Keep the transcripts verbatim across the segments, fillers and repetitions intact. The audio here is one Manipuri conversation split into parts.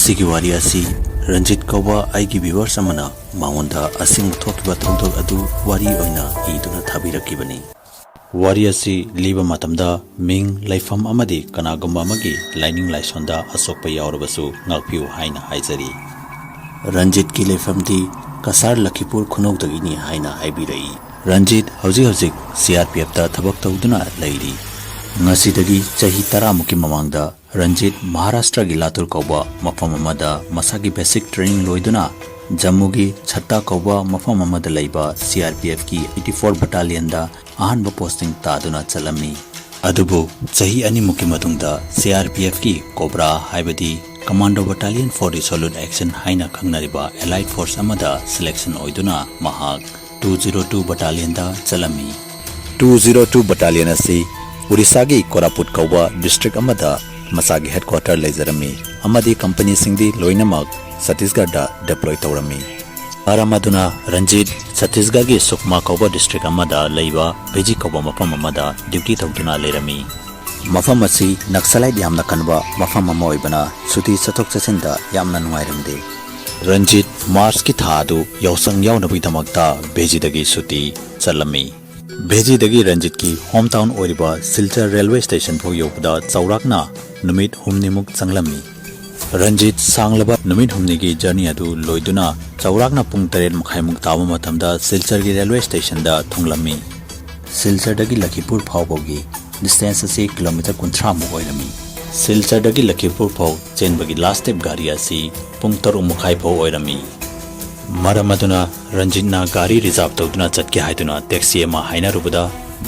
ꯁꯤꯒꯤ ꯋꯥꯔꯤ ꯑꯁꯤ ꯔꯟꯖꯤꯠ ꯀꯧꯕ ꯑꯩꯒꯤ viewers ꯑꯃꯅ ꯃꯉꯣꯟꯗ ꯑꯁꯦꯡꯕ ꯊꯣꯛꯈꯤꯕ ꯊꯧꯗꯣꯛ ꯑꯗꯨ ꯋꯥꯔꯤ ꯑꯣꯏꯅ ꯏꯗꯨꯅ ꯊꯥꯕꯤꯔꯛꯈꯤꯕꯅꯤ꯫ ꯋꯥꯔꯤ ꯑꯁꯤ ꯂꯤꯕ ꯃꯇꯝꯗ ꯃꯤꯡ, ꯂꯩꯐꯝ ꯑꯃꯗꯤ ꯀꯅꯥꯒꯨꯝꯕ ꯑꯃꯒꯤ ꯂꯥꯏꯅꯤꯡ ꯂꯥꯏꯁꯣꯟꯗ ꯑꯁꯣꯛꯄ ꯌꯥꯎꯔꯕꯁꯨ ꯉꯥꯛꯄꯤꯌꯨ ꯍꯥꯏꯅ ꯍꯥꯏꯖꯔꯤ꯫ ꯔꯟꯖꯤꯠꯀꯤ ꯂꯩꯐꯝꯗꯤ ꯀꯁꯥꯔ ꯂꯈꯤꯄꯨꯔ ꯈꯨꯅꯧꯗꯒꯤꯅꯤ ꯍꯥꯏꯅ ꯍꯥꯏꯕꯤꯔꯛꯏ꯫ ꯔꯟꯖꯤꯠ ꯍꯧꯖꯤꯛ ꯍꯧꯖꯤꯛ C R P F ꯇ ꯊꯕꯛ ꯇꯧꯗꯨꯅ ꯂꯩꯔꯤ꯫ ꯉꯁꯤꯗꯒꯤ ꯆꯍꯤ ꯇꯔꯥꯃꯨꯛꯀꯤ ꯃꯃꯥꯡꯗ ꯔꯟꯖꯤꯠ ꯃꯍꯥꯔꯥꯁꯇ꯭ꯔꯒꯤ ꯂꯥꯇꯨꯔ ꯀꯧꯕ ꯃꯐꯝ ꯑꯃꯗ ꯃꯁꯥꯒꯤ basic training ꯂꯣꯏꯗꯨꯅ ꯖꯝꯃꯨꯒꯤ ꯁꯠꯇꯥ ꯀꯧꯕ ꯃꯐꯝ ꯑꯃꯗ ꯂꯩꯕ C R P F ꯀꯤ eighty four battalion ꯗ ꯑꯍꯥꯟꯕ posting ꯇꯥꯗꯨꯅ ꯆꯠꯂꯝꯃꯤ꯫ ꯑꯗꯨꯕꯨ ꯆꯍꯤ ꯑꯅꯤꯃꯨꯛꯀꯤ ꯃꯇꯨꯡꯗ C R P F ꯀꯤ COBRA ꯍꯥꯏꯕꯗꯤ Commando Battalion for Resolute Action ꯍꯥꯏꯅ ꯈꯪꯅꯔꯤꯕ allied force ꯑꯃꯗ selection ꯑꯣꯏꯗꯨꯅ ꯃꯍꯥꯛ two zero two battalion ꯗ ꯆꯠꯂꯝꯃꯤ꯫ Two zero two battalion ꯑꯁꯤ ꯎꯔꯤꯁꯥꯒꯤ ꯀꯣꯔꯥꯄꯨꯠ ꯀꯧꯕ district ꯑꯃꯗ ꯃꯁꯥꯒꯤ headquarter ꯂꯩꯖꯔꯝꯃꯤ ꯑꯃꯗꯤ company ꯁꯤꯡꯗꯤ ꯂꯣꯏꯅꯃꯛ ꯆꯇꯤꯁꯒꯔꯗ deploy ꯇꯧꯔꯝꯃꯤ꯫ ꯃꯔꯝ ꯑꯗꯨꯅ ꯔꯟꯖꯤꯠ ꯆꯇꯤꯁꯒꯔꯒꯤ ꯁꯨꯛꯃꯥ ꯀꯧꯕ district ꯑꯃꯗ ꯂꯩꯕ ꯚꯦꯖꯤ ꯀꯧꯕ ꯃꯐꯝ ꯑꯃꯗ duty ꯇꯧꯗꯨꯅ ꯂꯩꯔꯝꯃꯤ꯫ ꯃꯐꯝ ꯑꯁꯤ Naxalite ꯌꯥꯝꯅ ꯀꯟꯕ ꯃꯐꯝ ꯑꯃ ꯑꯣꯏꯕꯅ ꯁꯨꯇꯤ ꯆꯠꯊꯣꯛ ꯆꯠꯁꯤꯟꯗ ꯌꯥꯝꯅ ꯅꯨꯡꯉꯥꯏꯔꯝꯗꯦ꯫ ꯔꯟꯖꯤꯠ March ꯀꯤ ꯊꯥ ꯑꯗꯨ ꯌꯥꯎꯁꯪ ꯌꯥꯎꯅꯕꯒꯤꯗꯃꯛꯇ ꯚꯦꯖꯤꯗꯒꯤ ꯁꯨꯇꯤ ꯆꯠꯂꯝꯃꯤ꯫ ꯚꯦꯖꯤꯗꯒꯤ ꯔꯟꯖꯤꯠꯀꯤ home town ꯑꯣꯏꯔꯤꯕ ꯁꯤꯜꯆꯔ railway station ꯐꯥꯎ ꯌꯧꯕꯗ ꯆꯥꯎꯔꯥꯛꯅ ꯅꯨꯃꯤꯠ ꯍꯨꯝꯅꯤꯃꯨꯛ ꯆꯪꯂꯝꯃꯤ꯫ ꯔꯟꯖꯤꯠ ꯁꯥꯡꯂꯕ ꯅꯨꯃꯤꯠ ꯍꯨꯝꯅꯤꯒꯤ journey ꯑꯗꯨ ꯂꯣꯏꯗꯨꯅ ꯆꯥꯎꯔꯥꯛꯅ ꯄꯨꯡ ꯇꯔꯦꯠ ꯃꯈꯥꯏꯃꯨꯛ ꯇꯥꯕ ꯃꯇꯝꯗ ꯁꯤꯜꯆꯔꯒꯤ railway station ꯗ ꯊꯨꯡꯂꯝꯃꯤ꯫ ꯁꯤꯜꯆꯔꯗꯒꯤ ꯂꯈꯤꯄꯨꯔ ꯐꯥꯎꯕꯒꯤ distance ꯑꯁꯤ kilometre ꯀꯨꯟꯊ꯭ꯔꯥꯃꯨꯛ ꯑꯣꯏꯔꯝꯃꯤ꯫ ꯁꯤꯜꯆꯔꯗꯒꯤ ꯂꯈꯤꯄꯨꯔ ꯐꯥꯎ ꯆꯦꯟꯕꯒꯤ last step ꯒꯥꯔꯤ ꯑꯁꯤ ꯄꯨꯡ ꯇꯔꯨꯛ ꯃꯈꯥꯏ ꯐꯥꯎ ꯑꯣꯏꯔꯝꯃꯤ꯫ ꯃꯔꯝ ꯑꯗꯨꯅ ꯔꯟꯖꯤꯠꯅ ꯒꯥꯔꯤ reserve ꯇꯧꯗꯨꯅ ꯆꯠꯀꯦ ꯍꯥꯏꯗꯨꯅ taxi ꯑꯃ ꯍꯥꯏꯅꯔꯨꯕꯗ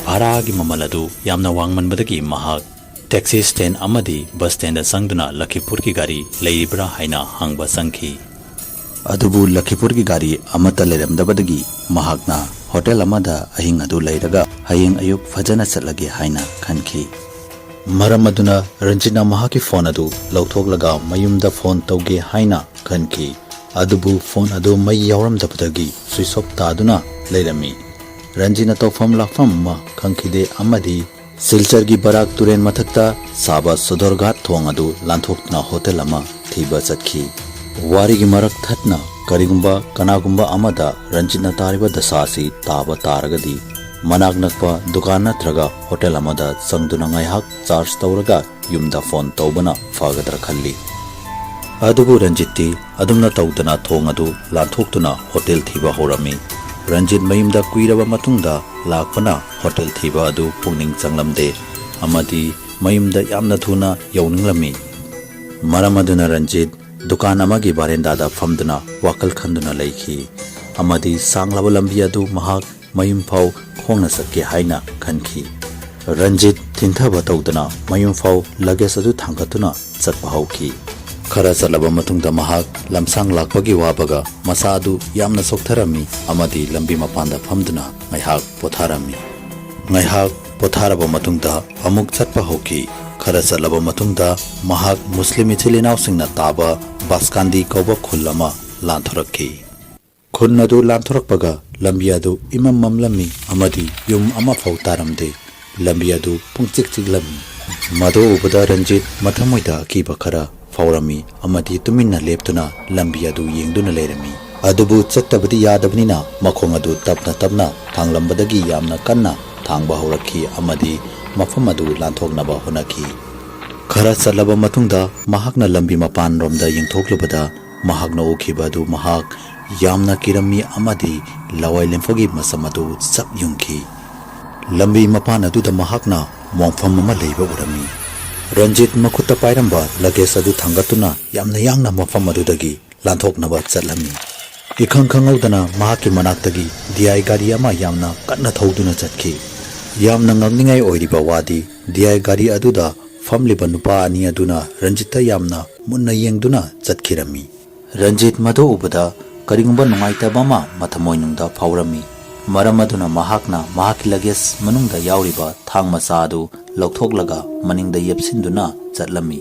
ꯚꯥꯔꯥꯒꯤ ꯃꯃꯜ ꯑꯗꯨ ꯌꯥꯝꯅ ꯋꯥꯡꯃꯟꯕꯗꯒꯤ ꯃꯍꯥꯛ taxi stand ꯑꯃꯗꯤ bus stand ꯗ ꯆꯪꯗꯨꯅ ꯂꯈꯤꯄꯨꯔꯒꯤ ꯒꯥꯔꯤ ꯂꯩꯔꯤꯕ꯭ꯔꯥ ꯍꯥꯏꯅ ꯍꯪꯕ ꯆꯪꯈꯤ꯫ ꯑꯗꯨꯕꯨ ꯂꯈꯤꯄꯨꯔꯒꯤ ꯒꯥꯔꯤ ꯑꯃꯠꯇ ꯂꯩꯔꯝꯗꯕꯗꯒꯤ ꯃꯍꯥꯛꯅ hotel ꯑꯃꯗ ꯑꯍꯤꯡ ꯑꯗꯨ ꯂꯩꯔꯒ ꯍꯌꯦꯡ ꯑꯌꯨꯛ ꯐꯖꯅ ꯆꯠꯂꯒꯦ ꯍꯥꯏꯅ ꯈꯟꯈꯤ꯫ ꯃꯔꯝ ꯑꯗꯨꯅ ꯔꯟꯖꯤꯠꯅ ꯃꯍꯥꯛꯀꯤ phone ꯑꯗꯨ ꯂꯧꯊꯣꯛꯂꯒ ꯃꯌꯨꯝꯗ phone ꯇꯧꯒꯦ ꯍꯥꯏꯅ ꯈꯟꯈꯤ꯫ ꯑꯗꯨꯕꯨ phone ꯑꯗꯨ ꯃꯩ ꯌꯥꯎꯔꯝꯗꯕꯗꯒꯤ switch off ꯇꯥꯗꯨꯅ ꯂꯩꯔꯝꯃꯤ꯫ ꯔꯟꯖꯤꯠꯅ ꯇꯧꯐꯝ ꯂꯥꯛꯐꯝ ꯑꯃ ꯈꯪꯈꯤꯗꯦ ꯑꯃꯗꯤ ꯁꯤꯜꯆꯔꯒꯤ ꯕꯔꯥꯛ ꯇꯨꯔꯦꯟ ꯃꯊꯛꯇ ꯁꯥꯕ ꯁꯣꯗꯣꯔꯒꯥꯠ ꯊꯣꯡ ꯑꯗꯨ ꯂꯥꯟꯊꯣꯛꯇꯨꯅ hotel ꯑꯃ ꯊꯤꯕ ꯆꯠꯈꯤ꯫ ꯋꯥꯔꯤꯒꯤ ꯃꯔꯛ ꯊꯠꯅ ꯀꯔꯤꯒꯨꯝꯕ ꯀꯅꯥꯒꯨꯝꯕ ꯑꯃꯗ ꯔꯟꯖꯤꯠꯅ ꯇꯥꯔꯤꯕ ꯗꯁꯥ ꯑꯁꯤ ꯇꯥꯕ ꯇꯥꯔꯒꯗꯤ, ꯃꯅꯥꯛ ꯅꯛꯄ ꯗꯨꯀꯥꯟ ꯅꯠꯇ꯭ꯔꯒ ꯍꯣꯇꯦꯜ ꯑꯃꯗ ꯆꯪꯗꯨꯅ ꯉꯥꯏꯍꯥꯛ ꯆꯥꯔꯖ ꯇꯧꯔꯒ ꯌꯨꯝꯗ ꯐꯣꯟ ꯇꯧꯕꯅ ꯐꯒꯗ꯭ꯔꯥ ꯈꯜꯂꯤ꯫ ꯑꯗꯨꯕꯨ ꯔꯟꯖꯤꯠꯇꯤ ꯑꯗꯨꯝꯅ ꯇꯧꯗꯅ ꯊꯣꯡ ꯑꯗꯨ ꯂꯥꯟꯊꯣꯛꯇꯨꯅ ꯍꯣꯇꯦꯜ ꯊꯤꯕ ꯍꯧꯔꯝꯃꯤ꯫ ꯔꯟꯖꯤꯠ ꯃꯌꯨꯝꯗ ꯀꯨꯏꯔꯕ ꯃꯇꯨꯡꯗ ꯂꯥꯛꯄꯅ ꯍꯣꯇꯦꯜ ꯊꯤꯕ ꯑꯗꯨ ꯄꯨꯛꯅꯤꯡ ꯆꯪꯂꯝꯗꯦ ꯑꯃꯗꯤ ꯃꯌꯨꯝꯗ ꯌꯥꯝꯅ ꯊꯨꯅ ꯌꯧꯅꯤꯡꯂꯝꯃꯤ꯫ ꯃꯔꯝ ꯑꯗꯨꯅ ꯔꯟꯖꯤꯠ ꯗꯨꯀꯥꯟ ꯑꯃꯒꯤ ꯕꯥꯔꯦꯟꯗꯥꯗ ꯐꯝꯗꯨꯅ ꯋꯥꯈꯜ ꯈꯟꯗꯨꯅ ꯂꯩꯈꯤ ꯑꯃꯗꯤ ꯁꯥꯡꯂꯕ ꯂꯝꯕꯤ ꯑꯗꯨ ꯃꯍꯥꯛ ꯃꯌꯨꯝ ꯐꯥꯎ ꯈꯣꯡꯅ ꯆꯠꯀꯦ ꯍꯥꯏꯅ ꯈꯟꯈꯤ꯫ ꯔꯟꯖꯤꯠ ꯊꯤꯟꯊꯕ ꯇꯧꯗꯅ ꯃꯌꯨꯝ ꯐꯥꯎ ꯂꯒꯦꯖ ꯑꯗꯨ ꯊꯥꯡꯒꯠꯇꯨꯅ ꯆꯠꯄ ꯍꯧꯈꯤ꯫ ꯈꯔ ꯆꯠꯂꯕ ꯃꯇꯨꯡꯗ ꯃꯍꯥꯛ ꯂꯝꯁꯥꯡ ꯂꯥꯛꯄꯒꯤ ꯋꯥꯕꯒ ꯃꯁꯥ ꯑꯗꯨ ꯌꯥꯝꯅ ꯁꯣꯛꯊꯔꯝꯃꯤ ꯑꯃꯗꯤ ꯂꯝꯕꯤ ꯃꯄꯥꯟꯗ ꯐꯝꯗꯨꯅ ꯉꯥꯏꯍꯥꯛ ꯄꯣꯊꯥꯔꯝꯃꯤ꯫ ꯉꯥꯏꯍꯥꯛ ꯄꯣꯊꯥꯔꯕ ꯃꯇꯨꯡꯗ ꯑꯃꯨꯛ ꯆꯠꯄ ꯍꯧꯈꯤ꯫ ꯈꯔ ꯆꯠꯂꯕ ꯃꯇꯨꯡꯗ ꯃꯍꯥꯛ ꯃꯨꯁꯂꯤꯝ ꯏꯆꯤꯜ ꯏꯅꯥꯎꯁꯤꯡꯅ ꯇꯥꯕ ꯕꯥꯁꯀꯥꯟꯗꯤ ꯀꯧꯕ ꯈꯨꯜ ꯑꯃ ꯂꯥꯟꯊꯣꯔꯛꯈꯤ꯫ ꯈꯨꯟ ꯑꯗꯨ ꯂꯥꯟꯊꯣꯔꯛꯄꯒ ꯂꯝꯕꯤ ꯑꯗꯨ ꯏꯃꯝ ꯃꯝꯂꯝꯃꯤ ꯑꯃꯗꯤ ꯌꯨꯝ ꯑꯃꯐꯥꯎ ꯇꯥꯔꯝꯗꯦ꯫ ꯂꯝꯕꯤ ꯑꯗꯨ ꯄꯨꯡꯆꯤꯛ ꯆꯤꯛꯂꯝꯃꯤ꯫ ꯃꯗꯨ ꯎꯕꯗ ꯔꯟꯖꯤꯠ ꯃꯊꯃꯣꯏꯗ ꯑꯀꯤꯕ ꯈꯔ ꯐꯥꯎꯔꯝꯃꯤ ꯑꯃꯗꯤ ꯇꯨꯃꯤꯟꯅ ꯂꯦꯞꯇꯨꯅ ꯂꯝꯕꯤ ꯑꯗꯨ ꯌꯦꯡꯗꯨꯅ ꯂꯩꯔꯝꯃꯤ꯫ ꯑꯗꯨꯕꯨ ꯆꯠꯇꯕꯗꯤ ꯌꯥꯗꯕꯅꯤꯅ ꯃꯈꯣꯡ ꯑꯗꯨ ꯇꯞꯅ ꯇꯞꯅ ꯊꯥꯡꯂꯝꯕꯗꯒꯤ ꯌꯥꯝꯅ ꯀꯟꯅ ꯊꯥꯡꯕ ꯍꯧꯔꯛꯈꯤ ꯑꯃꯗꯤ ꯃꯐꯝ ꯑꯗꯨ ꯂꯥꯟꯊꯣꯛꯅꯕ ꯍꯣꯠꯅꯈꯤ꯫ ꯈꯔ ꯆꯠꯂꯕ ꯃꯇꯨꯡꯗ ꯃꯍꯥꯛꯅ ꯂꯝꯕꯤ ꯃꯄꯥꯟꯔꯣꯝꯗ ꯌꯦꯡꯊꯣꯛꯂꯨꯕꯗ ꯃꯍꯥꯛꯅ ꯎꯈꯤꯕ ꯑꯗꯨ ꯃꯍꯥꯛ ꯌꯥꯝꯅ ꯀꯤꯔꯝꯃꯤ ꯑꯃꯗꯤ ꯂꯋꯥꯏ ꯂꯦꯝꯐꯧꯒꯤ ꯃꯁꯝ ꯑꯗꯨ ꯆꯞ ꯌꯨꯡꯈꯤ꯫ ꯂꯝꯕꯤ ꯃꯄꯥꯟ ꯑꯗꯨꯗ ꯃꯍꯥꯛꯅ ꯃꯣꯡꯐꯝ ꯑꯃ ꯂꯩꯕ ꯎꯔꯝꯃꯤ꯫ ꯔꯟꯖꯤꯠ ꯃꯈꯨꯠꯇ ꯄꯥꯏꯔꯝꯕ ꯂꯒꯦꯖ ꯑꯗꯨ ꯊꯥꯡꯒꯠꯇꯨꯅ ꯌꯥꯝꯅ ꯌꯥꯡꯅ ꯃꯐꯝ ꯑꯗꯨꯗꯒꯤ ꯂꯥꯟꯊꯣꯛꯅꯕ ꯆꯠꯂꯝꯃꯤ꯫ ꯏꯈꯪ ꯈꯪꯍꯧꯗꯅ ꯃꯍꯥꯛꯀꯤ ꯃꯅꯥꯛꯇꯒꯤ ꯗꯤ ꯑꯥꯏ ꯒꯥꯔꯤ ꯑꯃ ꯌꯥꯝꯅ ꯀꯟꯅ ꯊꯧꯗꯨꯅ ꯆꯠꯈꯤ꯫ ꯌꯥꯝꯅ ꯉꯛꯅꯤꯡꯉꯥꯏ ꯑꯣꯏꯔꯤꯕ ꯋꯥꯗꯤ, ꯗꯤ ꯑꯥꯏ ꯒꯥꯔꯤ ꯑꯗꯨꯗ ꯐꯝꯂꯤꯕ ꯅꯨꯄꯥ ꯑꯅꯤ ꯑꯗꯨꯅ ꯔꯟꯖꯤꯠꯇ ꯌꯥꯝꯅ ꯃꯨꯟꯅ ꯌꯦꯡꯗꯨꯅ ꯆꯠꯈꯤꯔꯝꯃꯤ꯫ ꯔꯟꯖꯤꯠ ꯃꯗꯨ ꯎꯕꯗ ꯀꯔꯤꯒꯨꯝꯕ ꯅꯨꯡꯉꯥꯏꯇꯕ ꯑꯃ ꯃꯊꯃꯣꯏꯅꯨꯡꯗ ꯐꯥꯎꯔꯝꯃꯤ꯫ ꯃꯔꯝ ꯑꯗꯨꯅ ꯃꯍꯥꯛꯅ ꯃꯍꯥꯛꯀꯤ ꯂꯒꯦꯖ ꯃꯅꯨꯡꯗ ꯌꯥꯎꯔꯤꯕ ꯊꯥꯡ ꯃꯆꯥ ꯑꯗꯨ ꯂꯧꯊꯣꯛꯂꯒ ꯃꯅꯤꯡꯗ ꯌꯦꯞꯁꯤꯟꯗꯨꯅ ꯆꯠꯂꯝꯃꯤ꯫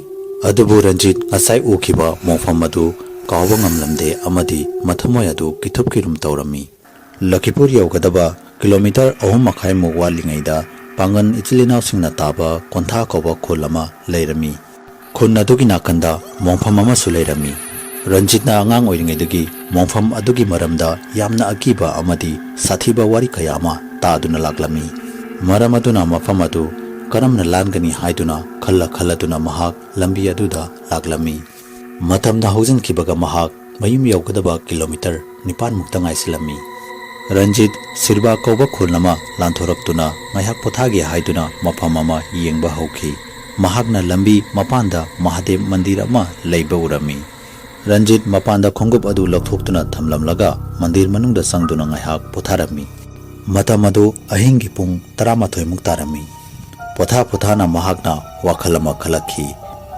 ꯑꯗꯨꯕꯨ ꯔꯟꯖꯤꯠ ꯉꯁꯥꯏ ꯎꯈꯤꯕ ꯃꯣꯡꯐꯝ ꯑꯗꯨ ꯀꯥꯎꯕ ꯉꯝꯂꯝꯗꯦ ꯑꯃꯗꯤ ꯃꯊꯃꯣꯏ ꯑꯗꯨ ꯀꯤꯊꯨꯞ ꯀꯤꯔꯨꯝ ꯇꯧꯔꯝꯃꯤ꯫ ꯂꯈꯤꯄꯨꯔ ꯌꯧꯒꯗꯕ ꯀꯤꯂꯣꯃꯤꯇꯔ ꯑꯍꯨꯝ ꯃꯈꯥꯏꯃꯨꯛ ꯋꯥꯠꯂꯤꯉꯩꯗ ꯄꯥꯡꯒꯟ ꯏꯆꯤꯜ ꯏꯅꯥꯎꯁꯤꯡꯅ ꯇꯥꯕ ꯀꯣꯟꯊꯥ ꯀꯧꯕ ꯈꯨꯜ ꯑꯃ ꯂꯩꯔꯝꯃꯤ꯫ ꯈꯨꯟ ꯑꯗꯨꯒꯤ ꯅꯥꯀꯟꯗ ꯃꯣꯡꯐꯝ ꯑꯃꯁꯨ ꯂꯩꯔꯝꯃꯤ꯫ ꯔꯟꯖꯤꯠꯅ ꯑꯉꯥꯡ ꯑꯣꯏꯔꯤꯉꯩꯗꯒꯤ ꯃꯣꯡꯐꯝ ꯑꯗꯨꯒꯤ ꯃꯔꯝꯗ ꯌꯥꯝꯅ ꯑꯀꯤꯕ ꯑꯃꯗꯤ ꯁꯥꯊꯤꯕ ꯋꯥꯔꯤ ꯀꯌꯥ ꯑꯃ ꯇꯥꯗꯨꯅ ꯂꯥꯛꯂꯝꯃꯤ꯫ ꯃꯔꯝ ꯑꯗꯨꯅ ꯃꯐꯝ ꯑꯗꯨ ꯀꯔꯝꯅ ꯂꯥꯟꯒꯅꯤ ꯍꯥꯏꯗꯨꯅ ꯈꯜꯂ ꯈꯜꯂꯗꯨꯅ ꯃꯍꯥꯛ ꯂꯝꯕꯤ ꯑꯗꯨꯗ ꯂꯥꯛꯂꯝꯃꯤ꯫ ꯃꯇꯝꯅ ꯍꯧꯖꯤꯟꯈꯤꯕꯒ ꯃꯍꯥꯛ ꯃꯌꯨꯝ ꯌꯧꯒꯗꯕ ꯀꯤꯂꯣꯃꯤꯇꯔ ꯅꯤꯄꯥꯟ ꯃꯨꯛꯇ ꯉꯥꯏꯁꯤꯜꯂꯝꯃꯤ꯫ ꯔꯟꯖꯤꯠ ꯁꯤꯔꯕꯥ ꯀꯧꯕ ꯈꯨꯜ ꯑꯃ ꯂꯥꯟꯊꯣꯔꯛꯇꯨꯅ ꯉꯥꯏꯍꯥꯛ ꯄꯣꯊꯥꯒꯦ ꯍꯥꯏꯗꯨꯅ ꯃꯐꯝ ꯑꯃ ꯌꯦꯡꯕ ꯍꯧꯈꯤ꯫ ꯃꯍꯥꯛꯅ ꯂꯝꯕꯤ ꯃꯄꯥꯟꯗ ꯃꯍꯥꯗꯦꯕ ꯃꯟꯗꯤꯔ ꯑꯃ ꯂꯩꯕ ꯎꯔꯝꯃꯤ꯫ ꯔꯟꯖꯤꯠ ꯃꯄꯥꯟꯗ ꯈꯣꯡꯎꯞ ꯑꯗꯨ ꯂꯧꯊꯣꯛꯇꯨꯅ ꯊꯝꯂꯝꯂꯒ ꯃꯟꯗꯤꯔ ꯃꯅꯨꯡꯗ ꯆꯪꯗꯨꯅ ꯉꯥꯏꯍꯥꯛ ꯄꯣꯊꯥꯔꯝꯃꯤ꯫ ꯃꯇꯝ ꯑꯗꯨ ꯑꯍꯤꯡꯒꯤ ꯄꯨꯡ ꯇꯔꯥꯃꯥꯊꯣꯏ ꯃꯨꯛ ꯇꯥꯔꯝꯃꯤ꯫ ꯄꯣꯊꯥ ꯄꯣꯊꯥꯅ ꯃꯍꯥꯛꯅ ꯋꯥꯈꯜ ꯑꯃ ꯈꯜꯂꯛꯈꯤ,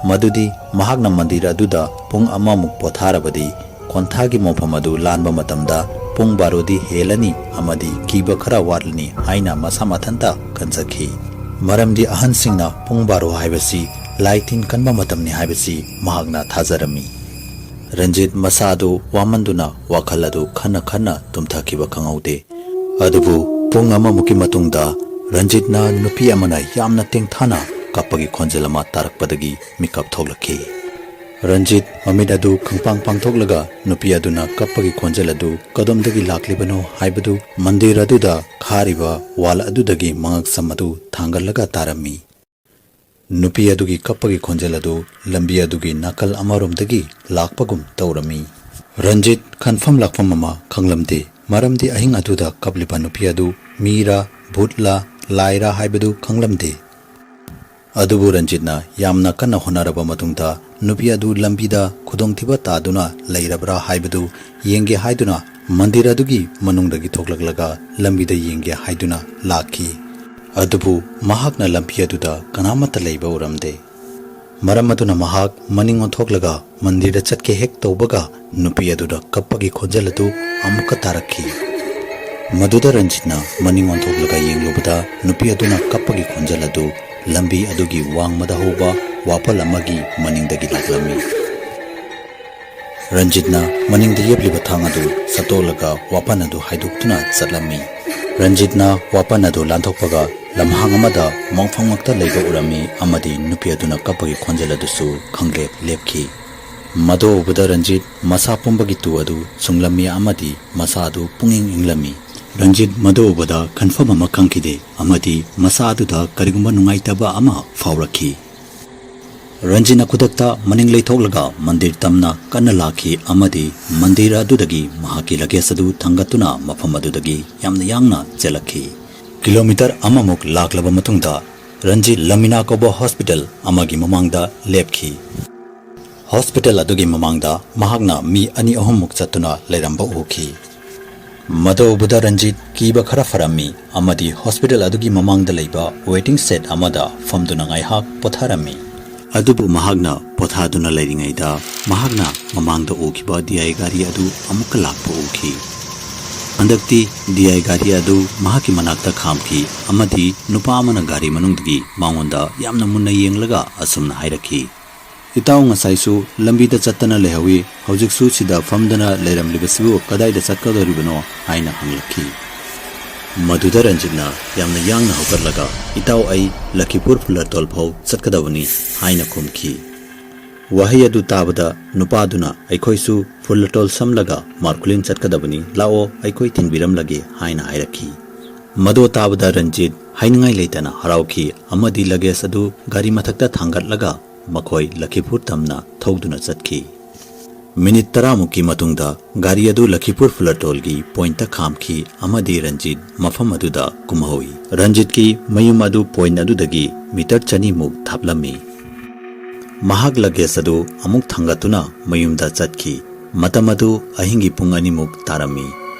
ꯃꯗꯨꯗꯤ ꯃꯍꯥꯛꯅ ꯃꯟꯗꯤꯔ ꯑꯗꯨꯗ ꯄꯨꯡ ꯑꯃꯃꯨꯛ ꯄꯣꯊꯥꯔꯕꯗꯤ ꯈꯣꯟꯊꯥꯒꯤ ꯃꯣꯡꯐꯝ ꯑꯗꯨ ꯂꯥꯟꯕ ꯃꯇꯝꯗ ꯄꯨꯡ ꯕꯥꯔꯣꯗꯤ ꯍꯦꯜꯂꯅꯤ ꯑꯃꯗꯤ ꯀꯤꯕ ꯈꯔ ꯋꯥꯠꯂꯅꯤ ꯍꯥꯏꯅ ꯃꯁꯥ ꯃꯊꯟꯇ ꯈꯟꯖꯈꯤ꯫ ꯃꯔꯝꯗꯤ ꯑꯍꯟꯁꯤꯡꯅ ꯄꯨꯡ ꯕꯥꯔꯣ ꯍꯥꯏꯕꯁꯤ ꯂꯥꯏ ꯇꯤꯟ ꯀꯟꯕ ꯃꯇꯝꯅꯤ ꯍꯥꯏꯕꯁꯤ ꯃꯍꯥꯛꯅ ꯊꯥꯖꯔꯝꯃꯤ꯫ ꯔꯟꯖꯤꯠ ꯃꯁꯥ ꯑꯗꯨ ꯋꯥꯃꯟꯗꯨꯅ ꯋꯥꯈꯜ ꯑꯗꯨ ꯈꯟꯅ ꯈꯟꯅ ꯇꯨꯝꯊꯈꯤꯕ ꯈꯪꯍꯧꯗꯦ꯫ ꯑꯗꯨꯕꯨ ꯄꯨꯡ ꯑꯃꯃꯨꯛꯀꯤ ꯃꯇꯨꯡꯗ ꯔꯟꯖꯤꯠꯅ ꯅꯨꯄꯤ ꯑꯃꯅ ꯌꯥꯝꯅ ꯇꯦꯡꯊꯥꯅ ꯀꯞꯄꯒꯤ ꯈꯣꯟꯖꯦꯜ ꯑꯃ ꯇꯥꯔꯛꯄꯗꯒꯤ ꯃꯤꯀꯞ ꯊꯣꯛꯂꯛꯈꯤ꯫ ꯔꯟꯖꯤꯠ ꯃꯃꯤꯠ ꯑꯗꯨ ꯈꯪꯄꯥꯡ ꯄꯥꯡꯊꯣꯛꯂꯒ ꯅꯨꯄꯤ ꯑꯗꯨꯅ ꯀꯞꯄꯒꯤ ꯈꯣꯟꯖꯦꯜ ꯑꯗꯨ ꯀꯗꯣꯝꯗꯒꯤ ꯂꯥꯛꯂꯤꯕꯅꯣ ꯍꯥꯏꯕꯗꯨ ꯃꯟꯗꯤꯔ ꯑꯗꯨꯗ ꯈꯥꯔꯤꯕ ꯋꯥꯜ ꯑꯗꯨꯗꯒꯤ ꯃꯉꯛꯁꯝ ꯑꯗꯨ ꯊꯥꯡꯒꯠꯂꯒ ꯇꯥꯔꯝꯃꯤ꯫ ꯅꯨꯄꯤ ꯑꯗꯨꯒꯤ ꯀꯞꯄꯒꯤ ꯈꯣꯟꯖꯦꯜ ꯑꯗꯨ ꯂꯝꯕꯤ ꯑꯗꯨꯒꯤ ꯅꯥꯀꯜ ꯑꯃꯔꯣꯝꯗꯒꯤ ꯂꯥꯛꯄꯒꯨꯝ ꯇꯧꯔꯝꯃꯤ꯫ ꯔꯟꯖꯤꯠ ꯈꯟꯐꯝ ꯂꯥꯛꯐꯝ ꯑꯃ ꯈꯪꯂꯝꯗꯦ, ꯃꯔꯝꯗꯤ ꯑꯍꯤꯡ ꯑꯗꯨꯗ ꯀꯞꯂꯤꯕ ꯅꯨꯄꯤ ꯑꯗꯨ ꯃꯤꯔꯥ, ꯚꯨꯠꯂꯥ, ꯂꯥꯏꯔꯥ ꯍꯥꯏꯕꯗꯨ ꯈꯪꯂꯝꯗꯦ꯫ ꯑꯗꯨꯕꯨ ꯔꯟꯖꯤꯠꯅ ꯌꯥꯝꯅ ꯀꯟꯅ ꯍꯣꯠꯅꯔꯕ ꯃꯇꯨꯡꯗ ꯅꯨꯄꯤ ꯑꯗꯨ ꯂꯝꯕꯤꯗ ꯈꯨꯗꯣꯡꯊꯤꯕ ꯇꯥꯗꯨꯅ ꯂꯩꯔꯕ꯭ꯔꯥ ꯍꯥꯏꯕꯗꯨ ꯌꯦꯡꯒꯦ ꯍꯥꯏꯗꯨꯅ ꯃꯟꯗꯤꯔ ꯑꯗꯨꯒꯤ ꯃꯅꯨꯡꯗꯒꯤ ꯊꯣꯛꯂꯛꯂꯒ ꯂꯝꯕꯤꯗ ꯌꯦꯡꯒꯦ ꯍꯥꯏꯗꯨꯅ ꯂꯥꯛꯈꯤ꯫ ꯑꯗꯨꯕꯨ ꯃꯍꯥꯛꯅ ꯂꯝꯕꯤ ꯑꯗꯨꯗ ꯀꯅꯥꯃꯠꯇ ꯂꯩꯕ ꯎꯔꯝꯗꯦ꯫ ꯃꯔꯝ ꯑꯗꯨꯅ ꯃꯍꯥꯛ ꯃꯅꯤꯡ ꯑꯣꯟꯊꯣꯛꯂꯒ ꯃꯟꯗꯤꯔꯗ ꯆꯠꯀꯦ ꯍꯦꯛ ꯇꯧꯕꯒ ꯅꯨꯄꯤ ꯑꯗꯨꯗ ꯀꯞꯄꯒꯤ ꯈꯣꯟꯖꯦꯜ ꯑꯗꯨ ꯑꯃꯨꯛꯀ ꯇꯥꯔꯛꯈꯤ꯫ ꯃꯗꯨꯗ ꯔꯟꯖꯤꯠꯅ ꯃꯅꯤꯡ ꯑꯣꯟꯊꯣꯛꯂꯒ ꯌꯦꯡꯂꯨꯕꯗ ꯅꯨꯄꯤ ꯑꯗꯨꯅ ꯀꯞꯄꯒꯤ ꯈꯣꯟꯖꯦꯜ ꯑꯗꯨ ꯂꯝꯕꯤ ꯑꯗꯨꯒꯤ ꯋꯥꯡꯃꯗ ꯍꯧꯕ ꯋꯥꯄꯜ ꯑꯃꯒꯤ ꯃꯅꯤꯡꯗꯒꯤ ꯂꯥꯛꯂꯝꯃꯤ꯫ ꯔꯟꯖꯤꯠꯅ ꯃꯅꯤꯡꯗ ꯌꯦꯞꯂꯤꯕ ꯊꯥꯡ ꯑꯗꯨ ꯁꯠꯇꯣꯛꯂꯒ ꯋꯥꯄꯟ ꯑꯗꯨ ꯍꯥꯏꯗꯣꯛꯇꯨꯅ ꯆꯠꯂꯝꯃꯤ꯫ ꯔꯟꯖꯤꯠꯅ ꯋꯥꯄꯟ ꯑꯗꯨ ꯂꯥꯟꯊꯣꯛꯄꯒ ꯂꯝꯍꯥꯡ ꯑꯃꯗ ꯃꯣꯡꯐꯝ ꯉꯛꯇ ꯂꯩꯕ ꯎꯔꯝꯃꯤ ꯑꯃꯗꯤ ꯅꯨꯄꯤ ꯑꯗꯨꯅ ꯀꯞꯄꯒꯤ ꯈꯣꯟꯖꯦꯜ ꯑꯗꯨꯁꯨ ꯈꯪꯂꯦꯞ ꯂꯦꯞꯈꯤ꯫ ꯃꯗꯨ ꯎꯕꯗ ꯔꯟꯖꯤꯠ ꯃꯁꯥ ꯄꯨꯝꯕꯒꯤ ꯇꯨ ꯑꯗꯨ ꯆꯨꯡꯂꯝꯃꯤ ꯑꯃꯗꯤ ꯃꯁꯥ ꯑꯗꯨ ꯄꯨꯡꯏꯪ ꯏꯪꯂꯝꯃꯤ꯫ ꯔꯟꯖꯤꯠ ꯃꯗꯨ ꯎꯕꯗ ꯈꯟꯐꯝ ꯑꯃ ꯈꯪꯈꯤꯗꯦ ꯑꯃꯗꯤ ꯃꯁꯥ ꯑꯗꯨꯗ ꯀꯔꯤꯒꯨꯝꯕ ꯅꯨꯡꯉꯥꯏꯇꯕ ꯑꯃ ꯐꯥꯎꯔꯛꯈꯤ꯫ ꯔꯟꯖꯤꯠꯅ ꯈꯨꯗꯛꯇ ꯃꯅꯤꯡ ꯂꯩꯊꯣꯛꯂꯒ ꯃꯟꯗꯤꯔ ꯇꯝꯅ ꯀꯟꯅ ꯂꯥꯛꯈꯤ ꯑꯃꯗꯤ ꯃꯟꯗꯤꯔ ꯑꯗꯨꯗꯒꯤ ꯃꯍꯥꯛꯀꯤ ꯂꯒꯦꯖ ꯑꯗꯨ ꯊꯥꯡꯒꯠꯇꯨꯅ ꯃꯐꯝ ꯑꯗꯨꯗꯒꯤ ꯌꯥꯝꯅ ꯌꯥꯡꯅ ꯆꯦꯜꯂꯛꯈꯤ꯫ ꯀꯤꯂꯣꯃꯤꯇꯔ ꯑꯃꯃꯨꯛ ꯂꯥꯛꯂꯕ ꯃꯇꯨꯡꯗ ꯔꯟꯖꯤꯠ ꯂꯃꯤꯅꯥ ꯀꯧꯕ ꯍꯣꯁꯄꯤꯇꯥꯜ ꯑꯃꯒꯤ ꯃꯃꯥꯡꯗ ꯂꯦꯞꯈꯤ꯫ ꯍꯣꯁꯄꯤꯇꯥꯜ ꯑꯗꯨꯒꯤ ꯃꯃꯥꯡꯗ ꯃꯍꯥꯛꯅ ꯃꯤ ꯑꯅꯤ ꯑꯍꯨꯝꯃꯨꯛ ꯆꯠꯇꯨꯅ ꯂꯩꯔꯝꯕ ꯎꯈꯤ꯫ ꯃꯗꯨ ꯎꯕꯗ ꯔꯟꯖꯤꯠ ꯀꯤꯕ ꯈꯔ ꯐꯔꯝꯃꯤ ꯑꯃꯗꯤ ꯍꯣꯁꯄꯤꯇꯥꯜ ꯑꯗꯨꯒꯤ ꯃꯃꯥꯡꯗ ꯂꯩꯕ ꯋꯦꯇꯤꯡ ꯁꯦꯗ ꯑꯃꯗ ꯐꯝꯗꯨꯅ ꯉꯥꯏꯍꯥꯛ ꯄꯣꯊꯥꯔꯝꯃꯤ꯫ ꯑꯗꯨꯕꯨ ꯃꯍꯥꯛꯅ ꯄꯣꯊꯥꯗꯨꯅ ꯂꯩꯔꯤꯉꯩꯗ ꯃꯍꯥꯛꯅ ꯃꯃꯥꯡꯗ ꯎꯈꯤꯕ ꯗꯤ ꯑꯥꯏ ꯒꯥꯔꯤ ꯑꯗꯨ ꯑꯃꯨꯛꯀ ꯂꯥꯛꯄ ꯎꯈꯤ꯫ ꯍꯟꯗꯛꯇꯤ ꯗꯤ ꯑꯥꯏ ꯒꯥꯔꯤ ꯑꯗꯨ ꯃꯍꯥꯛꯀꯤ ꯃꯅꯥꯛꯇ ꯈꯥꯝꯈꯤ ꯑꯃꯗꯤ ꯅꯨꯄꯥ ꯑꯃꯅ ꯒꯥꯔꯤ ꯃꯅꯨꯡꯗꯒꯤ ꯃꯉꯣꯟꯗ ꯌꯥꯝꯅ ꯃꯨꯟꯅ ꯌꯦꯡꯂꯒ ꯑꯁꯨꯝꯅ ꯍꯥꯏꯔꯛꯈꯤ, "ꯏꯇꯥꯎ, ꯉꯁꯥꯏꯁꯨ ꯂꯝꯕꯤꯗ ꯆꯠꯇꯅ ꯂꯩꯍꯧꯏ, ꯍꯧꯖꯤꯛꯁꯨ ꯁꯤꯗ ꯐꯝꯗꯅ ꯂꯩꯔꯝꯂꯤꯕꯁꯤꯕꯨ ꯀꯗꯥꯏꯗ ꯆꯠꯀꯗꯧꯔꯤꯕꯅꯣ?" ꯍꯥꯏꯅ ꯍꯪꯂꯛꯈꯤ꯫ ꯃꯗꯨꯗ ꯔꯟꯖꯤꯠꯅ ꯌꯥꯝꯅ ꯌꯥꯡꯅ ꯍꯧꯒꯠꯂꯒ, "ꯏꯇꯥꯎ, ꯑꯩ ꯂꯈꯤꯄꯨꯔ ꯐꯨꯂꯔꯇꯣꯜ ꯐꯥꯎ ꯆꯠꯀꯗꯕꯅꯤ" ꯍꯥꯏꯅ ꯈꯨꯝꯈꯤ꯫ ꯋꯥꯍꯩ ꯑꯗꯨ ꯇꯥꯕꯗ ꯅꯨꯄꯥꯗꯨꯅ, "ꯑꯩꯈꯣꯏꯁꯨ ꯐꯨꯂꯔꯇꯣꯜ ꯁꯝꯂꯒ ꯃꯥꯔꯀꯨꯂꯤꯟ ꯆꯠꯀꯗꯕꯅꯤ, ꯂꯥꯛꯑꯣ, ꯑꯩꯈꯣꯏ ꯊꯤꯟꯕꯤꯔꯝꯂꯒꯦ" ꯍꯥꯏꯅ ꯍꯥꯏꯔꯛꯈꯤ꯫ ꯃꯗꯨ ꯇꯥꯕꯗ ꯔꯟꯖꯤꯠ ꯍꯥꯏꯅꯤꯡꯉꯥꯏ ꯂꯩꯇꯅ ꯍꯔꯥꯎꯈꯤ ꯑꯃꯗꯤ ꯂꯒꯦꯖ ꯑꯗꯨ ꯒꯥꯔꯤ ꯃꯊꯛꯇ ꯊꯥꯡꯒꯠꯂꯒ ꯃꯈꯣꯏ ꯂꯈꯤꯄꯨꯔ ꯇꯝꯅ ꯊꯧꯗꯨꯅ ꯆꯠꯈꯤ꯫ ꯃꯤꯅꯤꯠ ꯇꯔꯥꯃꯨꯛꯀꯤ ꯃꯇꯨꯡꯗ ꯒꯥꯔꯤ ꯑꯗꯨ ꯂꯈꯤꯄꯨꯔ ꯐꯨꯂꯔꯇꯣꯜꯒꯤ ꯄꯣꯏꯟꯠꯇ ꯈꯥꯝꯈꯤ ꯑꯃꯗꯤ ꯔꯟꯖꯤꯠ ꯃꯐꯝ ꯑꯗꯨꯗ ꯀꯨꯝꯍꯧꯏ꯫ ꯔꯟꯖꯤꯠꯀꯤ ꯃꯌꯨꯝ ꯑꯗꯨ ꯄꯣꯏꯟꯠ ꯑꯗꯨꯗꯒꯤ ꯃꯤꯇꯔ ꯆꯅꯤꯃꯨꯛ ꯊꯥꯞꯂꯝꯃꯤ꯫ ꯃꯍꯥꯛ ꯂꯒꯦꯖ ꯑꯗꯨ ꯑꯃꯨꯛ ꯊꯥꯡꯒꯠꯇꯨꯅ ꯃꯌꯨꯝꯗ ꯆꯠꯈꯤ꯫ ꯃꯇꯝ ꯑꯗꯨ ꯑꯍꯤꯡꯒꯤ ꯄꯨꯡ ꯑꯅꯤꯃꯨꯛ ꯇꯥꯔꯝꯃꯤ꯫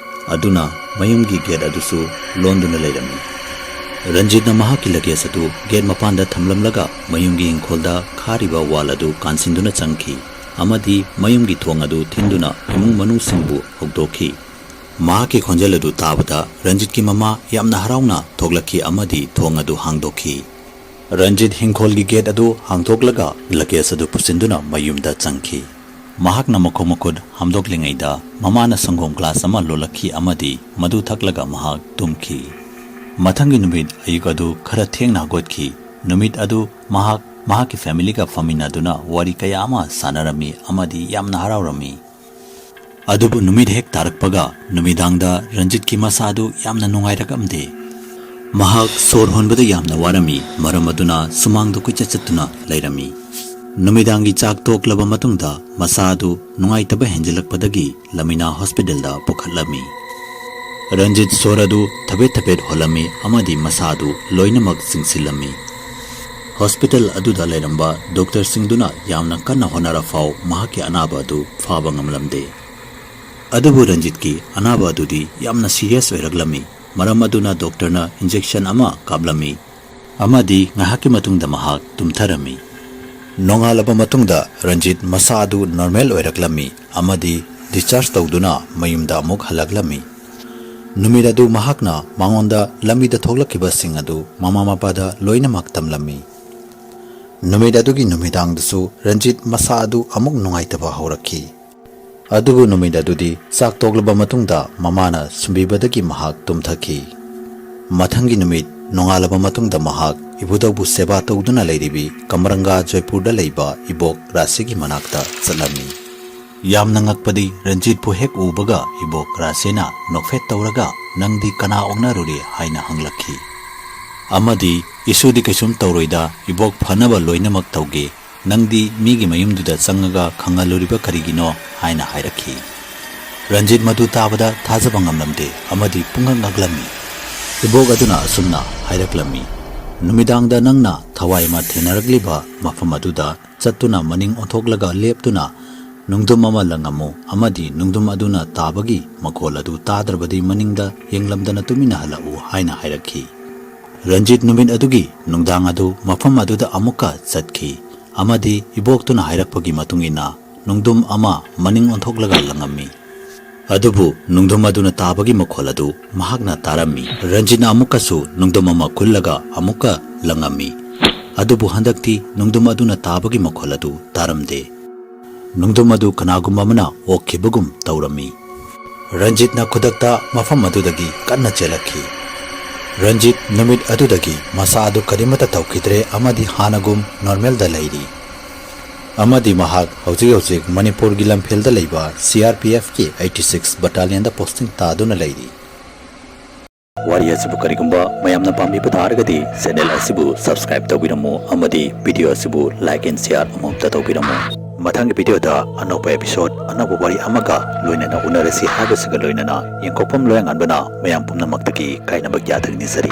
ꯑꯗꯨꯅ ꯃꯌꯨꯝꯒꯤ ꯒꯦꯠ ꯑꯗꯨꯁꯨ ꯂꯣꯟꯗꯨꯅ ꯂꯩꯔꯝꯃꯤ꯫ ꯔꯟꯖꯤꯠꯅ ꯃꯍꯥꯛꯀꯤ ꯂꯒꯦꯖ ꯑꯗꯨ ꯒꯦꯠ ꯃꯄꯥꯟꯗ ꯊꯝꯂꯝꯂꯒ ꯃꯌꯨꯝꯒꯤ ꯏꯪꯈꯣꯜꯗ ꯈꯥꯔꯤꯕ ꯋꯥꯜ ꯑꯗꯨ ꯀꯥꯟꯁꯤꯟꯗꯨꯅ ꯆꯪꯈꯤ ꯑꯃꯗꯤ ꯃꯌꯨꯝꯒꯤ ꯊꯣꯡ ꯑꯗꯨ ꯊꯤꯟꯗꯨꯅ ꯏꯃꯨꯡ ꯃꯅꯨꯡꯁꯤꯡꯕꯨ ꯍꯧꯗꯣꯛꯈꯤ꯫ ꯃꯍꯥꯛꯀꯤ ꯈꯣꯟꯖꯦꯜ ꯑꯗꯨ ꯇꯥꯕꯗ ꯔꯟꯖꯤꯠꯀꯤ ꯃꯃꯥ ꯌꯥꯝꯅ ꯍꯔꯥꯎꯅ ꯊꯣꯛꯂꯛꯈꯤ ꯑꯃꯗꯤ ꯊꯣꯡ ꯑꯗꯨ ꯍꯥꯡꯗꯣꯛꯈꯤ꯫ ꯔꯟꯖꯤꯠ ꯍꯤꯡꯈꯣꯜꯒꯤ ꯒꯦꯠ ꯑꯗꯨ ꯍꯥꯡꯗꯣꯛꯂꯒ ꯂꯒꯦꯖ ꯑꯗꯨ ꯄꯨꯁꯤꯟꯗꯨꯅ ꯃꯌꯨꯝꯗ ꯆꯪꯈꯤ꯫ ꯃꯍꯥꯛꯅ ꯃꯈꯣꯡ ꯃꯈꯨꯠ ꯍꯥꯝꯗꯣꯛꯂꯤꯉꯩꯗ ꯃꯃꯥꯅ ꯁꯪꯒꯣꯝ ꯒ꯭ꯂꯥꯁ ꯑꯃ ꯂꯣꯜꯂꯛꯈꯤ ꯑꯃꯗꯤ ꯃꯗꯨ ꯊꯛꯂꯒ ꯃꯍꯥꯛ ꯇꯨꯝꯈꯤ꯫ ꯃꯊꯪꯒꯤ ꯅꯨꯃꯤꯠ ꯑꯌꯨꯛ ꯑꯗꯨ ꯈꯔ ꯊꯦꯡꯅ ꯍꯧꯒꯠꯈꯤ꯫ ꯅꯨꯃꯤꯠ ꯑꯗꯨ ꯃꯍꯥꯛ ꯃꯍꯥꯛꯀꯤ ꯐꯦꯃꯤꯂꯤꯒ ꯐꯝꯃꯤꯟꯅꯗꯨꯅ ꯋꯥꯔꯤ ꯀꯌꯥ ꯑꯃ ꯁꯥꯟꯅꯔꯝꯃꯤ ꯑꯃꯗꯤ ꯌꯥꯝꯅ ꯍꯔꯥꯎꯔꯝꯃꯤ꯫ ꯑꯗꯨꯕꯨ ꯅꯨꯃꯤꯠ ꯍꯦꯛ ꯇꯥꯔꯛꯄꯒ ꯅꯨꯃꯤꯗꯥꯡꯗ ꯔꯟꯖꯤꯠꯀꯤ ꯃꯁꯥ ꯑꯗꯨ ꯌꯥꯝꯅ ꯅꯨꯡꯉꯥꯏꯔꯛꯂꯝꯗꯦ꯫ ꯃꯍꯥꯛ ꯁꯣꯔ ꯍꯣꯟꯕꯗ ꯌꯥꯝꯅ ꯋꯥꯔꯝꯃꯤ, ꯃꯔꯝ ꯑꯗꯨꯅ ꯁꯨꯃꯥꯡꯗ ꯀꯣꯏꯆꯠ ꯆꯠꯇꯨꯅ ꯂꯩꯔꯝꯃꯤ꯫ ꯅꯨꯃꯤꯗꯥꯡꯒꯤ ꯆꯥꯛ ꯇꯣꯛꯂꯕ ꯃꯇꯨꯡꯗ ꯃꯁꯥ ꯑꯗꯨ ꯅꯨꯡꯉꯥꯏꯇꯕ ꯍꯦꯟꯖꯤꯜꯂꯛꯄꯗꯒꯤ ꯂꯃꯤꯅꯥ ꯍꯣꯁꯄꯤꯇꯥꯜꯗ ꯄꯨꯈꯠꯂꯝꯃꯤ꯫ ꯔꯟꯖꯤꯠ ꯁꯣꯔ ꯑꯗꯨ ꯊꯕꯦꯠ ꯊꯕꯦꯠ ꯍꯣꯜꯂꯝꯃꯤ ꯑꯃꯗꯤ ꯃꯁꯥ ꯑꯗꯨ ꯂꯣꯏꯅꯃꯛ ꯆꯤꯡꯁꯤꯜꯂꯝꯃꯤ꯫ ꯍꯣꯁꯄꯤꯇꯥꯜ ꯑꯗꯨꯗ ꯂꯩꯔꯝꯕ ꯗꯣꯛꯇꯔꯁꯤꯡꯗꯨꯅ ꯌꯥꯝꯅ ꯀꯟꯅ ꯍꯣꯠꯅꯔꯐꯥꯎ ꯃꯍꯥꯛꯀꯤ ꯑꯅꯥꯕ ꯑꯗꯨ ꯐꯕ ꯉꯝꯂꯝꯗꯦ꯫ ꯑꯗꯨꯕꯨ ꯔꯟꯖꯤꯠꯀꯤ ꯑꯅꯥꯕ ꯑꯗꯨꯗꯤ ꯌꯥꯝꯅ ꯁꯤꯔꯤꯌꯁ ꯑꯣꯏꯔꯛꯂꯝꯃꯤ, ꯃꯔꯝ ꯑꯗꯨꯅ ꯗꯣꯛꯇꯔꯅ ꯏꯟꯖꯦꯛꯁꯟ ꯑꯃ ꯀꯥꯞꯂꯝꯃꯤ ꯑꯃꯗꯤ ꯉꯥꯏꯍꯥꯛꯀꯤ ꯃꯇꯨꯡꯗ ꯃꯍꯥꯛ ꯇꯨꯝꯊꯔꯝꯃꯤ꯫ ꯅꯣꯡꯉꯥꯜꯂꯕ ꯃꯇꯨꯡꯗ ꯔꯟꯖꯤꯠ ꯃꯁꯥ ꯑꯗꯨ ꯅꯣꯔꯃꯦꯜ ꯑꯣꯏꯔꯛꯂꯝꯃꯤ ꯑꯃꯗꯤ ꯗꯤꯁꯆꯥꯔꯖ ꯇꯧꯗꯨꯅ ꯃꯌꯨꯝꯗ ꯑꯃꯨꯛ ꯍꯜꯂꯛꯂꯝꯃꯤ꯫ ꯅꯨꯃꯤꯠ ꯑꯗꯨ ꯃꯍꯥꯛꯅ ꯃꯉꯣꯟꯗ ꯂꯝꯕꯤꯗ ꯊꯣꯛꯂꯛꯈꯤꯕꯁꯤꯡ ꯑꯗꯨ ꯃꯃꯥ ꯃꯄꯥꯗ ꯂꯣꯏꯅꯃꯛ ꯇꯝꯂꯝꯃꯤ꯫ ꯅꯨꯃꯤꯠ ꯑꯗꯨꯒꯤ ꯅꯨꯃꯤꯗꯥꯡꯗꯁꯨ ꯔꯟꯖꯤꯠ ꯃꯁꯥ ꯑꯗꯨ ꯑꯃꯨꯛ ꯅꯨꯡꯉꯥꯏꯇꯕ ꯍꯧꯔꯛꯈꯤ꯫ ꯑꯗꯨꯕꯨ ꯅꯨꯃꯤꯠ ꯑꯗꯨꯗꯤ ꯆꯥꯛ ꯇꯣꯛꯂꯕ ꯃꯇꯨꯡꯗ ꯃꯃꯥꯅ ꯁꯨꯝꯕꯤꯕꯗꯒꯤ ꯃꯍꯥꯛ ꯇꯨꯝꯊꯈꯤ꯫ ꯃꯊꯪꯒꯤ ꯅꯨꯃꯤꯠ ꯅꯣꯡꯉꯥꯜꯂꯕ ꯃꯇꯨꯡꯗ ꯃꯍꯥꯛ ꯏꯕꯨꯙꯧꯕꯨ ꯁꯦꯕꯥ ꯇꯧꯗꯨꯅ ꯂꯩꯔꯤꯕꯤ ꯀꯃꯔꯪꯒꯥ ꯖꯣꯏꯄꯨꯔꯗ ꯂꯩꯕ ꯏꯕꯣꯛ ꯔꯥꯁꯤꯒꯤ ꯃꯅꯥꯛꯇ ꯆꯠꯂꯝꯃꯤ꯫ ꯌꯥꯝꯅ ꯉꯛꯄꯗꯤ ꯔꯟꯖꯤꯠꯄꯨ ꯍꯦꯛ ꯎꯕꯒ ꯏꯕꯣꯛ ꯔꯥꯁꯤꯅ ꯅꯣꯛꯐꯦꯠ ꯇꯧꯔꯒ, "ꯅꯪꯗꯤ ꯀꯅꯥ ꯑꯣꯛꯅꯔꯨꯔꯦ?" ꯍꯥꯏꯅ ꯍꯪꯂꯛꯈꯤ꯫ ꯑꯃꯗꯤ, "ꯏꯁꯨꯗꯤ ꯀꯩꯁꯨꯝ ꯇꯧꯔꯣꯏꯗ, ꯏꯕꯣꯛ ꯐꯅꯕ ꯂꯣꯏꯅꯃꯛ ꯇꯧꯒꯦ, ꯅꯪꯗꯤ ꯃꯤꯒꯤ ꯃꯌꯨꯝꯗꯨꯗ ꯆꯪꯉꯒ ꯈꯪꯍꯜꯂꯨꯔꯤꯕ ꯀꯔꯤꯒꯤꯅꯣ?" ꯍꯥꯏꯅ ꯍꯥꯏꯔꯛꯈꯤ꯫ ꯔꯟꯖꯤꯠ ꯃꯗꯨ ꯇꯥꯕꯗ ꯊꯥꯖꯕ ꯉꯝꯂꯝꯗꯦ ꯑꯃꯗꯤ ꯄꯨꯡꯉꯛ ꯉꯛꯂꯝꯃꯤ꯫ ꯏꯕꯣꯛ ꯑꯗꯨꯅ ꯑꯁꯨꯝꯅ ꯍꯥꯏꯔꯛꯂꯝꯃꯤ, "ꯅꯨꯃꯤꯗꯥꯡꯗ ꯅꯪꯅ ꯊꯋꯥꯏ ꯑꯃ ꯊꯦꯡꯅꯔꯛꯂꯤꯕ ꯃꯐꯝ ꯑꯗꯨꯗ ꯆꯠꯇꯨꯅ ꯃꯅꯤꯡ ꯑꯣꯟꯊꯣꯛꯂꯒ ꯂꯦꯞꯇꯨꯅ ꯅꯨꯡꯗꯨꯝ ꯑꯃ ꯂꯪꯉꯝꯃꯨ ꯑꯃꯗꯤ ꯅꯨꯡꯗꯨꯝ ꯑꯗꯨꯅ ꯇꯥꯕꯒꯤ ꯃꯈꯣꯜ ꯑꯗꯨ ꯇꯥꯗ꯭ꯔꯕꯗꯤ ꯃꯅꯤꯡꯗ ꯌꯦꯡꯂꯝꯗꯅ ꯇꯨꯃꯤꯟꯅ ꯍꯜꯂꯛꯎ" ꯍꯥꯏꯅ ꯍꯥꯏꯔꯛꯈꯤ꯫ ꯔꯟꯖꯤꯠ ꯅꯨꯃꯤꯠ ꯑꯗꯨꯒꯤ ꯅꯨꯡꯗꯥꯡ ꯑꯗꯨ ꯃꯐꯝ ꯑꯗꯨꯗ ꯑꯃꯨꯛꯀ ꯆꯠꯈꯤ ꯑꯃꯗꯤ ꯏꯕꯣꯛꯇꯨꯅ ꯍꯥꯏꯔꯛꯄꯒꯤ ꯃꯇꯨꯡ ꯏꯟꯅ ꯅꯨꯡꯗꯨꯝ ꯑꯃ ꯃꯅꯤꯡ ꯑꯣꯟꯊꯣꯛꯂꯒ ꯂꯪꯉꯝꯃꯤ꯫ ꯑꯗꯨꯕꯨ ꯅꯨꯡꯗꯨꯝ ꯑꯗꯨꯅ ꯇꯥꯕꯒꯤ ꯃꯈꯣꯜ ꯑꯗꯨ ꯃꯍꯥꯛꯅ ꯇꯥꯔꯝꯃꯤ꯫ ꯔꯟꯖꯤꯠꯅ ꯑꯃꯨꯛꯀꯁꯨ ꯅꯨꯡꯗꯨꯝ ꯑꯃ ꯈꯨꯜꯂꯒ ꯑꯃꯨꯛꯀ ꯂꯪꯉꯝꯃꯤ꯫ ꯑꯗꯨꯕꯨ ꯍꯟꯗꯛꯇꯤ ꯅꯨꯡꯗꯨꯝ ꯑꯗꯨꯅ ꯇꯥꯕꯒꯤ ꯃꯈꯣꯜ ꯑꯗꯨ ꯇꯥꯔꯝꯗꯦ꯫ ꯅꯨꯡꯗꯨꯝ ꯑꯗꯨ ꯀꯅꯥꯒꯨꯝꯕ ꯑꯃꯅ ꯑꯣꯛꯈꯤꯕꯒꯨꯝ ꯇꯧꯔꯝꯃꯤ꯫ ꯔꯟꯖꯤꯠꯅ ꯈꯨꯗꯛꯇ ꯃꯐꯝ ꯑꯗꯨꯗꯒꯤ ꯀꯟꯅ ꯆꯦꯜꯂꯛꯈꯤ꯫ ꯔꯟꯖꯤꯠ ꯅꯨꯃꯤꯠ ꯑꯗꯨꯗꯒꯤ ꯃꯁꯥ ꯑꯗꯨ ꯀꯔꯤꯃꯠꯇ ꯇꯧꯈꯤꯗ꯭ꯔꯦ ꯑꯃꯗꯤ ꯍꯥꯟꯅꯒꯨꯝ ꯅꯣꯔꯃꯦꯜꯗ ꯂꯩꯔꯤ꯫ ꯑꯃꯗꯤ ꯃꯍꯥꯛ ꯍꯧꯖꯤꯛ ꯍꯧꯖꯤꯛ ꯃꯅꯤꯄꯨꯔꯒꯤ ꯂꯝꯐꯦꯜꯗ ꯂꯩꯕ ꯁꯤ ꯑꯥꯔ ꯄꯤ ꯑꯦꯐꯀꯤ ꯑꯩꯠꯇꯤ ꯁꯤꯛꯁ ꯕꯠꯇꯥꯂꯤꯌꯟꯗ ꯄꯣꯁꯇꯤꯡ ꯇꯥꯗꯨꯅ ꯂꯩꯔꯤ꯫ ꯋꯥꯔꯤ ꯑꯁꯤꯕꯨ ꯀꯔꯤꯒꯨꯝꯕ ꯃꯌꯥꯝꯅ ꯄꯥꯝꯕꯤꯕ ꯇꯥꯔꯒꯗꯤ ꯆꯦꯅꯦꯜ ꯑꯁꯤꯕꯨ ꯁꯕꯁꯀ꯭ꯔꯥꯏꯕ ꯇꯧꯕꯤꯔꯝꯃꯨ ꯑꯃꯗꯤ ꯚꯤꯗꯤꯑꯣ ꯑꯁꯤꯕꯨ ꯂꯥꯏꯛ ꯑꯦꯟ ꯁꯤꯌꯥꯔ ꯑꯃꯃꯝꯇ ꯇꯧꯕꯤꯔꯝꯃꯨ꯫ ꯃꯊꯪꯒꯤ ꯚꯤꯗꯤꯑꯣꯗ ꯑꯅꯧꯕ ꯑꯦꯄꯤꯁꯣꯗ, ꯑꯅꯧꯕ ꯋꯥꯔꯤ ꯑꯃꯒ ꯂꯣꯏꯅꯅ ꯎꯅꯔꯁꯤ ꯍꯥꯏꯕꯁꯤꯒ ꯂꯣꯏꯅꯅ ꯌꯦꯡꯊꯣꯛꯐꯝ ꯂꯣꯌꯥꯉꯥꯟꯕꯅ ꯃꯌꯥꯝ ꯄꯨꯝꯅꯃꯛꯇꯒꯤ ꯀꯥꯏꯅꯕ ꯌꯥꯊꯪ ꯅꯤꯖꯔꯤ꯫